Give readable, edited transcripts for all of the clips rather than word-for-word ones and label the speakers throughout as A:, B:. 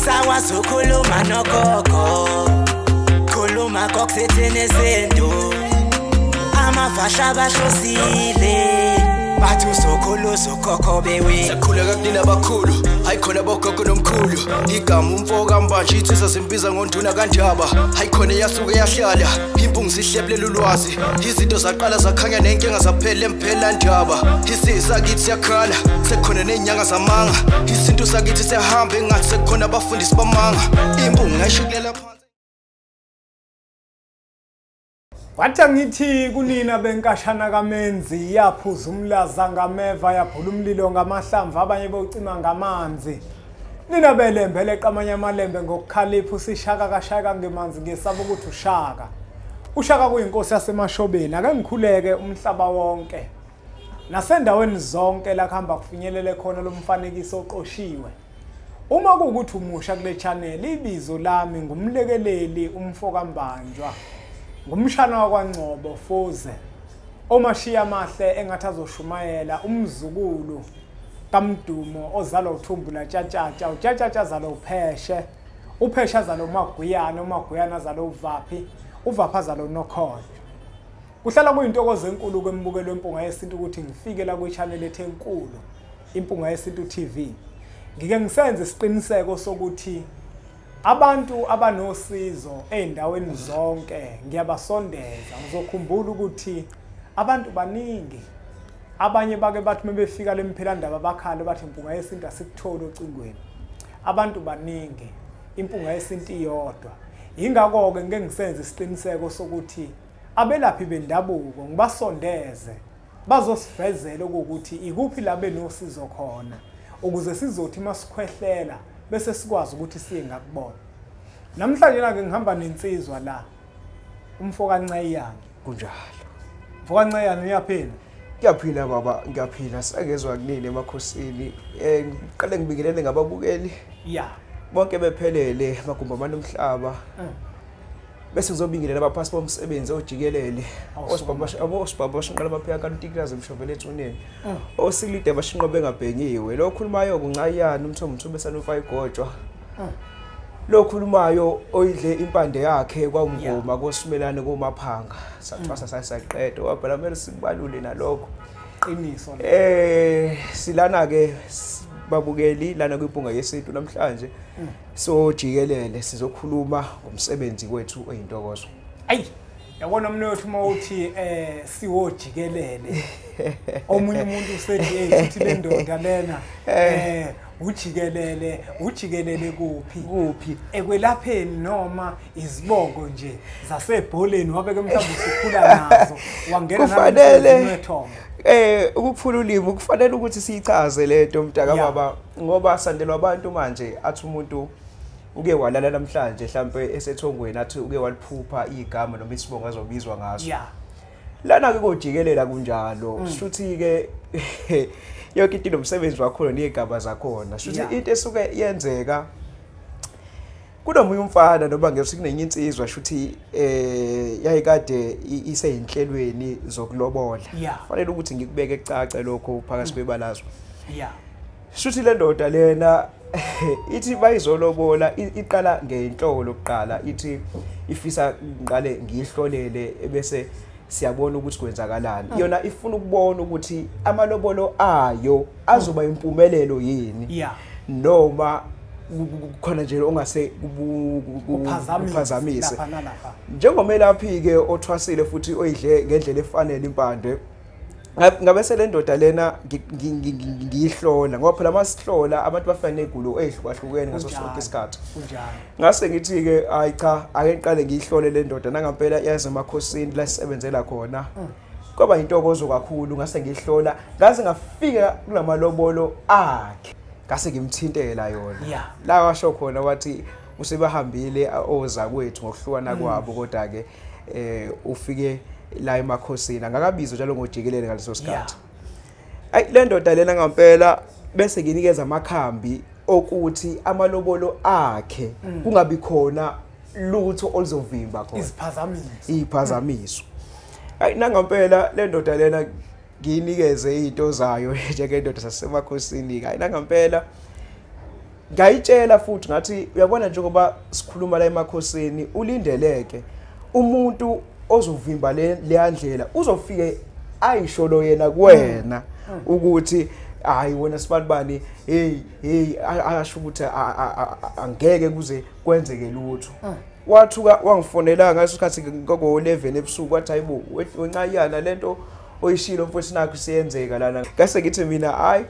A: Angisakwazi ukukhuluma nogogo, khuluma kokusithini izinto. Amafasha bahlosile, bathi uzokhulu ukhokho bewe.
B: Sakhuleka kunina abakhulu, hayi khona bogogo nomkhulu. Igama umfo kaMbanje insizwa zimbiza ngonduna kaNdaba. Hayi khona yasuke yahlala, impungu zihlebulela ulwazi. Izinto zaqala zakhanya nenkinga zaphela emphela ndaba. Isizwe sakithi siyakhala, sekukhona nezinyanga zamanga. Isintu sakithi siyahamba engathi sekukhona abafundisi bamanga. Impungu ngayishikulela phansi.
C: Wathi angithi kunina benkashana kaMenzi, yaphuza umlaza ngameva, yaphula umlilo ngamahlamvu, abanye bocima ngamanzi. Nina belembe leqa amanye amalembe ngokukhalipha, usishaka kashaka ngemanzi, ngesaba ukuthi ushaka. Ushaka kuyinkosi yaseMashobeni. Ake ngikhuleke umhlaba wonke nasendaweni zonke la kuhamba kufinyelele khona lo mfanekiso oqoshiwe. Uma kuwukuthi umusha kule channel, ibizo lami ngumlekeleli umfo kaMbanjwa, ngumshana wakwaNgcobo Fuze, omashiya amahle engathi azoshumayela, umzukulu kaMdumo ozalwa uThumbula Tshatshatsha, uTshatshatsha azalwa uPheshe, uPheshe azalwa uMaguyana, uMaguyana azalwa uVaphi, uVaphi azalwa uNokholo. Kuhlala kuyintokozo enkulu kwembukelo weMpunga Yesintu ukuthi ngifike la kwi-channel ethu enkulu, Impunga Yesintu TV. Ngike ngisenze isiqiniseko sokuthi abantu abanosizo ey'ndaweni zonke ngiyabasondeza. Ngizokhumbula ukuthi abantu baningi, abanye bake bathi mebefika le mphelandaba bakhale bathi Impunga Yesintu asikutholi ocingweni. Abantu baningi, Impunga Yesintu iyodwa. Yingakho-ke ngike ngisenze isiqiniseko sokuthi abelaphi bendabuko ngibasondeze, bazosivezela ukuthi ikuphi la benosizo khona, ukuze sizothi masikhwehlela bese sikwazi ukuthi siye ngakubona. Namhlanje la ke ngihamba nensizwa la, umfo kaNcayiyane.
D: Kunjalo.
C: Mfo kaNcayiyane, uyaphila?
D: Ngiyaphila baba, ngiyaphila. Sengezwa kunini emakhosini. Ngiqale ngibingelele ngababukeli.
C: Ya.
D: Bonke bephelele magumbi amane omhlaba. Bese ngizobingelela abaphansi bomsebenzi ojikelele. Osibaba bashinqala bapheka kantikilazi emshovele ethuneni. Osilide bashinqobe bengabhenyiwe. Lo khulumayo kuNcayiyane umthombo umthombe sanufa igotshwa. Lo khulumayo oyidle impande yakhe kwangoma koSimelane koMaphanga. Sathwasa sasaqeda wabhala kumele sikubalule nalokho.
C: Qiniso.
D: Silana ke babukeli lana kwiMpunga Yesintu namhlanje. So jikelele sizokhuluma ngomsebenzi wethu oyintokozo.
C: Ayi, yabona mnothu uma uthi siwojikelele. Omunye umuntu usethi hey uthi le ndoda lena ujikelele, ujikelele kuphi?
D: Kuphi?
C: Ekwelapheni noma izibongo nje zasebholeni wabeke mhlawumbe usukhula nazo wangena
D: kufanele ukuphula ulimi kufanele ukuthi siyichaze lento mntaka baba, ngoba sandelwa abantu manje athi umuntu uke walala namhlanje mhlambe esethongweni athi uke waliphupha igama noma isibongo azobizwa ngaso. Lana ke kojikelela kunjalo, shuthi ke yonke into nomsebenzi wakhona nezigaba zakhona. Shuthi into esuke yenzeka kunomunye umfana noma ngiyothi kunenye insizwa shuthi yayikade iseyinhlelweni zokulobola. Kufanele ukuthi ngikubeke kucace lokho phakathi kwebalazwe. Shuthi le ndoda lena ithi bayizolobola iqala ngenhlolo kuqala, ithi ifisa ngiqale ngiyihlolele ebese siyabona ukuthi kwenzakalani. Yona ifuna ukubona ukuthi amalobolo ayo azoba impumelelo yini, noma kukhona nje ongase kuphazamise. Njengomelaphi ke othwasile futhi oyidle ngendlela efanele impande, ngabe sele ndoda lena ngiyihlola, ngoba phela masihlola abantu bafana negulo ezihlukahlukene ngaso sonke isikhathi. Ngase ngithi ke hayi cha, ake ngiqale ngiyihlole le ndoda nangampela yaze emakhosini la sisebenzela khona. Kwaba intokozo kakhulu, ngase ngihlola ngaze ngafika kulamalobolo akhe, ngase ngimthintela yona. La washo khona wathi usebahambile oza kwethu ngokuhlukana kwabo, kodwa ke ufike la emakhosini angakabizwa njalo ngojikelele ngaleso sikhathi. Ayi le ndoda lena ngempela bese nginikeza amakhambi okuthi amalobolo akhe kungabi khona lutho oluzovimba khona, iziphazamiso. Ayi nangempela le ndoda lena ngiyinikeze izinto zayo njengendoda sasemakhosini. Ayi nangempela Ngayitshela futhi ngathi uyabona njengoba sikhuluma la emakhosini ulindeleke umuntu ozovimba le ndlela uzofike ayisho lo yena kuwena ukuthi hayi wena sibanibani hey hey asho ukuthi angeke kuze kwenzeke lutho. Wathuka wangifonela ngaso sikhathi ngoko 11 ebusuku wathi hayibo wencayana lento oyishilo mfowethu nakho siyenzeka lana. Ngase ngithi mina hayi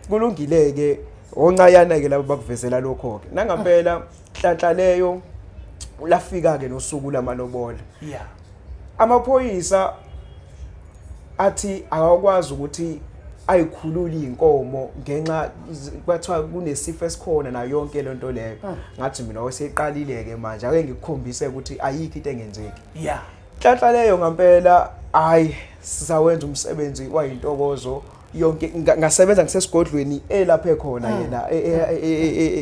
D: kulungile ke oncayana ke labo bakuvezela lokho ke. Nangampela nhlanhla leyo lafika ke nosuku lamalobola.
C: Yeah.
D: Amaphoyisa athi akakwazi ukuthi ayikhulula inkomo ngenxa kwathiwa kunesifo esikhona nayo yonke lento leyo. Ngathi mina oseqalile ke manje ake ngikukhombise ukuthi ayikho into engenzeki.
C: Yeah.
D: Nhlanhla leyo ngempela hayi sisawenza umsebenzi wayintokozo yonke ngasebenza ngisesigodlweni elapha ekhona yena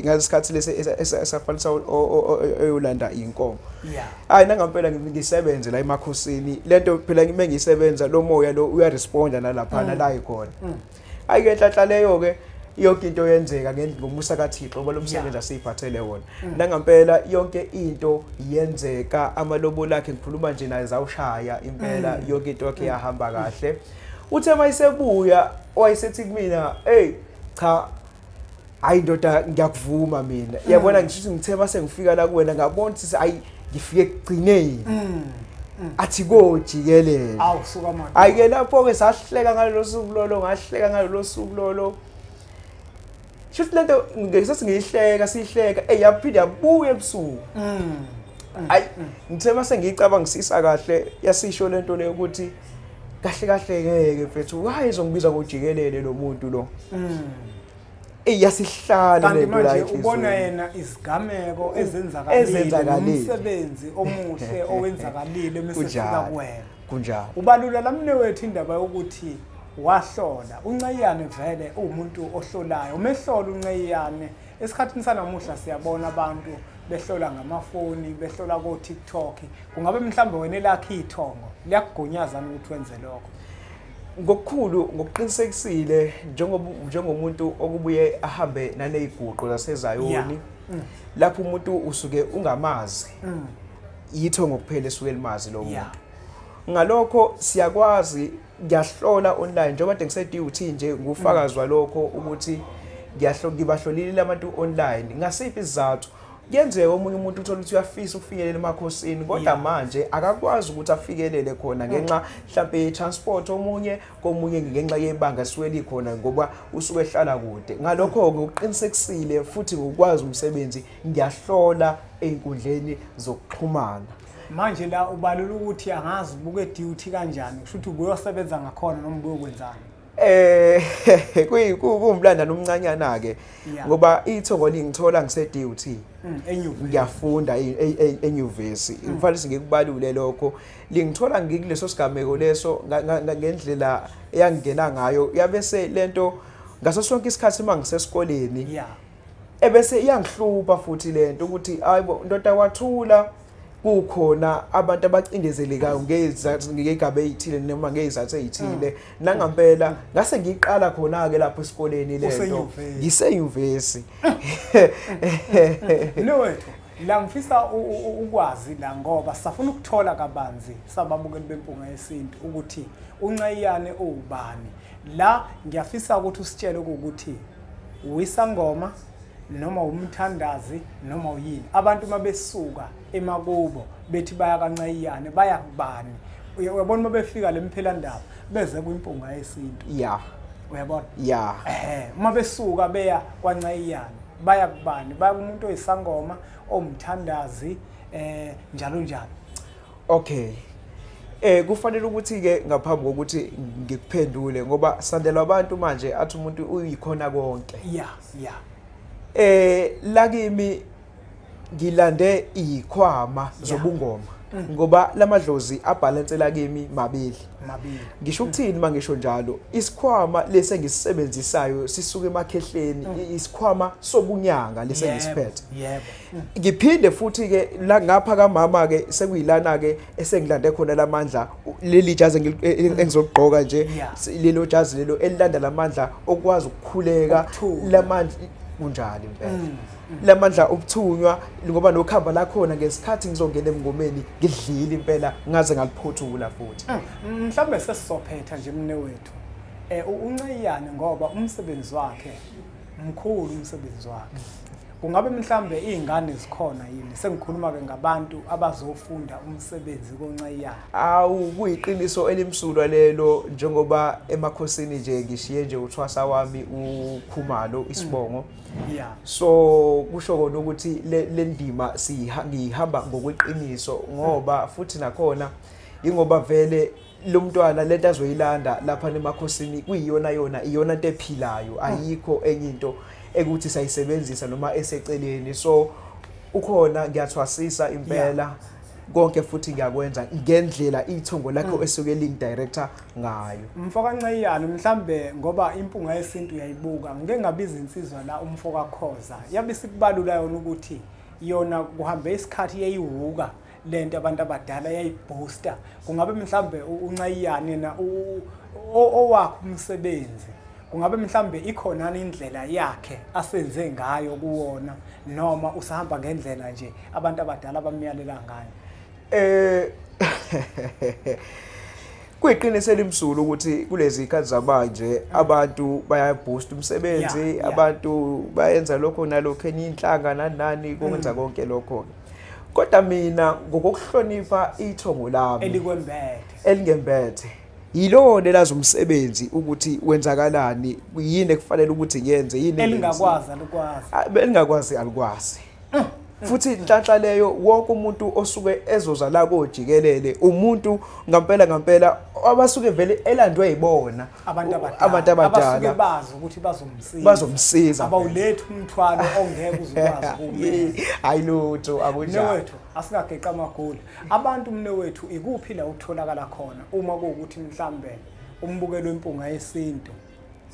D: ngasikhathi lesi esafanisa eyolanda inkomo.
C: Yeah.
D: Hayi nangampela ngisebenze la emakhosini lento phela ngime ngisebenza lo moya lo uyaresponda nalapha la ikhona. Hayi ke nhlanhla leyo ke yonke into yenzeka ngomusa kaThixo ngoba lo msebenzi asiphathele wona. Nangampela yonke into yenzeka amalobolo akhe ngikhuluma nje naye zawushaya impela yonke into yakhe yahamba kahle. Uthe mayisebuya wayesethi kumina hey cha hayi ndoda ngiyakuvuma mina yabona ngisho ngithe mase ngifika la kuwena ngabona ukuthi hayi ngifike ekugcineni athi kojikelele
C: awu suka manje.
D: Hayi ke lapho ke sahleka ngalelo suku lolo ngahleka ngalelo suku lolo. Shuthi lento ngisathi ngiyihleka sihleka ey yaphinda yabuya ebusuku. Hayi ngithe mase ngiyicabangisisa kahle yasisho lento leyo ukuthi kahle kahle ngeke mfethu hayi izongibiza ngojikelele lo muntu lo. Eyasihlala lento la
C: manje ubona yena izigameko ezenzakalile umsebenzi omuhle owenzakalile mesefika kuwena.
D: Kunjalo.
C: Ubalula lamne wethu indaba yokuthi wahlola uNcayiyane vele umuntu ohlolayo umehlola uNcayiyane esikhathini sanamuhla siyabona abantu behlola ngamafoni behlola ko TikTok. Kungabe mhlambe wena elakhe ithongo liyakugunyaza ukuthi wenze lokho?
D: Ngokukhulu ngokuqinisekisile njengomuntu okubuye ahambe naneziguqo zaseZayoni lapho umuntu usuke ungamazi yithongo kuphela esuke limazi lo muntu. Ngalokho siyakwazi ngiyahlola online njengoba ngise-DUT nje ngufakazi walokho ukuthi ngibahlolile abantu online ngasiphi isizathu. Kuyenzeka omunye umuntu uthola ukuthi uyafisa ukufinyelela emakhosini kodwa manje akakwazi ukuthi afikelele khona ngenxa mhlambe ye-transport omunye komunye ngenxa yebanga esuke likhona ngoba usuke ehlala kude. Ngalokho ngokuqinisekisile futhi ngokwazi umsebenzi ngiyahlola ey'nkundleni zokuxhumana.
C: Manje la ubalula ukuthi angazi ubuke duty kanjani kusho ukuthi ubuyosebenza ngakhona noma ubuyokwenzani?
D: Kuwumlando nomncanyana ke ngoba ithongo lingithola ngise DUT ngiyafunda enyuvesi kufanele ngikubalule lokho lingithola ngikuleso sigameko leso ngendlela eyangena ngayo yabese lento ngaso sonke isikhathi mangisesikoleni ebese iyangihlupha futhi lento ukuthi hayibo ndoda wathula kukhona abantu abacindezelekayo ngezigaba ezithile noma ngezizathu ezithile. Nangampela ngase ngiqala khona ke lapho esikoleni lento ngisenyuvesi.
C: Nowethu la ngifisa ukwazi la ngoba safuna ukuthola kabanzi sababukeli beMpunga Yesintu ukuthi uNcayiyane uwubani. La ngiyafisa ukuthi usitshele ukuthi uyisangoma noma umthandazi noma uyini. Abantu mabesuka emakubo bethi baya kaNcayiyane baya kubani? Uyabona mabefika lemphelandaba beze kwiMpunga Yesintu.
D: Yeah.
C: Uyabona?
D: Yeah.
C: Uma besuka beya kwaNcayiyane baya kubani? Baya kumuntu oyisangoma omthandazi njalo njalo.
D: Okay. Kufanele ukuthi ke ngaphambi kokuthi ngikuphendule ngoba sandelwa abantu manje athi umuntu uyikhona konke.
C: Yeah, yeah.
D: La kimi ngilande izikhwama zobungoma ngoba lamadlozi abhalansela kimi mabili. Ngisho ukuthini mangisho njalo, isikhwama lesi engisisebenzisayo sisuka emakhehleni, isikhwama sobunyanga lesi engisiphethe.
C: Yebo.
D: Ngiphinde futhi ke la ngapha kamama ke sekuyilana ke esengilande khona lamandla, leli jazi engizogqoka nje, lelo jazi lelo elilanda lamandla okwazi ukukhuleka lamandla. Kunjalo impela lamandla obuthunywa ngoba nokhamba lakhona ngesikhathi ngizongena emngomeni ngidlile impela ngaze ngaliphothula futhi.
C: Mhlambe sesizophetha nje mne wethu uNciyane ngoba umsebenzi wakhe mkhulu, umsebenzi wakhe kungabe mhlambe izingane zikhona yini? Sengikhuluma ke ngabantu abazofunda umsebenzi koNciyane.
D: Awu, kuyiqiniso elimsulwa lelo, njengoba emakhosini nje ngishiye nje uthwasa wami uKhumalo isibongo. So kusho kona ukuthi le ndima ngihamba ngokweqiniso, ngoba futhi nakhona ingoba vele lo mntwana lento azoyilanda lapha emakhosini kuyiyona yona iyona into ephilayo, ayikho enye into ekuthi sayisebenzisa noma eseceleni. So ukhona ngiyathwasisa impela konke futhi ngiyakwenza ngendlela ithongo lakho esuke link director ngayo.
C: Mfoka Nciyane, mhlambe ngoba impunga yesintu uyayibuka, ngike ngabiza insizwa la umfoka Khoza, yabe sikubalula yona ukuthi yona kuhambe isikhathi yayiwuka lento abantu abadala yayibooster. Kungabe mhlambe uNciyane na owakhe umsebenzi, kungabe mhlambe ikhona indlela yakhe asenze ngayo kuwona, noma usahamba ngendlela nje abantu abadala abamyalela ngayo?
D: Kuyiqiniso elimsulwa ukuthi kulezi zikhathi zamanje abantu bayaboost umsebenzi, abantu bayenza lokho nalokho, enye inhlanga nani kwenza konke lokho. Kodwa mina ngokuhlonipha ithongo lami elingembethe yilona elazi umsebenzi ukuthi wenzakalani, yini ekufanele ukuthi ngiyenze, yini
C: elingakwazi alikwazi,
D: elingakwazi alikwazi. Futhi inhlanhla leyo wonke umuntu osuke ezoza la kojikelele, umuntu ngampela ngampela abasuke vele elandwe yibona
C: abantu abadala abasuke bazi ukuthi bazomsiza, abawulethu umthwalo ongeke uzokwazi ukumela.
D: Hayi lutho, akunjalo.
C: Mnewethu, asingageqa amagula abantu. Mnewethu, ikuphi la utholakala khona uma kuwukuthi mhlambe umbukelo wempunga yesintu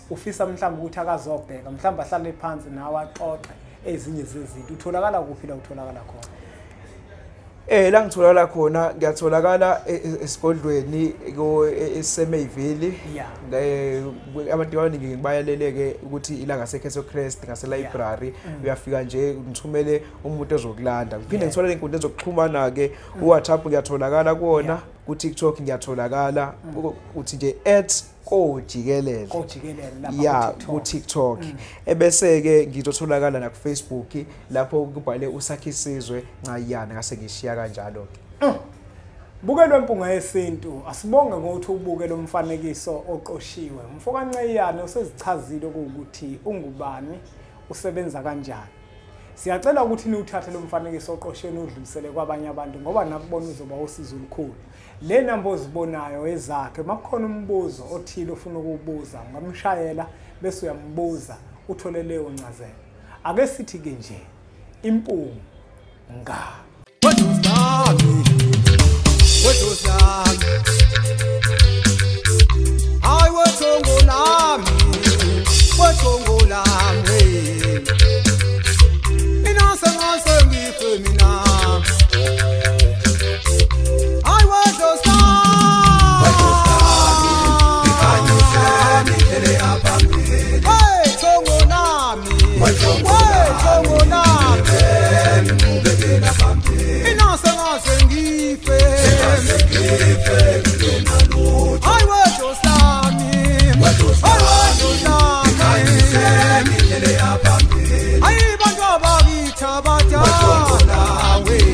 C: ufisa mhlambe ukuthi akazobheka, mhlambe ahlale phansi nawe axoxe ezinye zezinto, utholakala kuphi la utholakala khona?
D: La ngitholakala khona, ngiyatholakala esigodlweni eseMayville. Abantu abaningi ngibayaleleke ukuthi ila ngase Crest ngase library, uyafika nje ngithumele umuntu ozokulanda. Ngiphinde ngithole inkundla ezokuxhumana ke, uWhatsApp ngiyatholakala kuona, ku TikTok ngiyatholakala, uthi nje @kojikelele lapha ku TikTok. Ebese ke ngizotholakala na ku Facebook lapho kubhale uSakhisizwe Ncayiyane, ngase ngishiya kanjalo ke.
C: Bukelwe impunga yesintu, asibonge ngokuthi ubuke lo mfanekiso oqoshiwe. Mfoka Nciyane usezichazile ukuthi ungubani, usebenza kanjani. Siyacela ukuthi niwuthathe lo mfanekiso oqoshiwe niwudlulisele kwabanye abantu, ngoba nakubona uzoba usizo olukhulu. Le namba ozibonayo ezakhe, makukhona umbuzo othile ofuna ukuwubuza, ungamshayela bese uyambuza uthole leyo ncazelo. Ake sithi ke nje impunga.
E: Ay, bantu abakithi abadala.